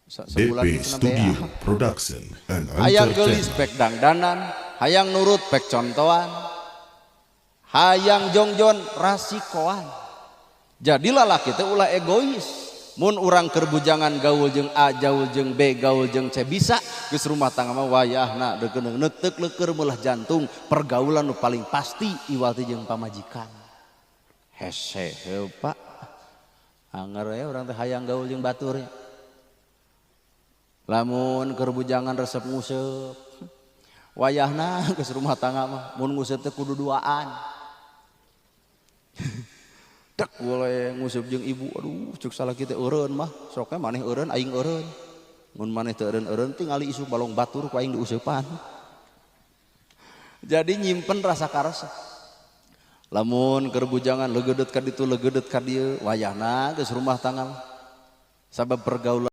Sebulan DP itu. Studio Production and Hayang gelis Entertainment. Pek dangdanan, hayang nurut pek contohan, hayang jongjon rasikoan. Jadi lalaki teh ulah egois. Mun urang keur bujangan gaul jeung A, gaul jeung B, gaul jeung C bisa, geus rumah tangga mah wayahna deukeun neuteuk leukeur meulah jantung. Pergaulan nu paling pasti iwal teh jeung pamajikan. Hese heuh, Pak. Anger ya urang teh hayang gaul jeung batur ya. Lamun keur bujangan resep nguseup, wayahna geus rumah tangga mah mun nguseup teh kudu duaan. Dek boleh nguseup jeung ibu, aduh, cek salaki teh, "Eureun mah sok maneh eureun, aing eureun. Mun maneh teu eureun-eureun, tingali isuk balong batur ku aing diuseupan." Jadi nyimpen rasa karesep. Lamun keur bujangan leugeudeut ka ditu, leugeudeut ka dieu, wayahna geus rumah tangga sabab pergaulan.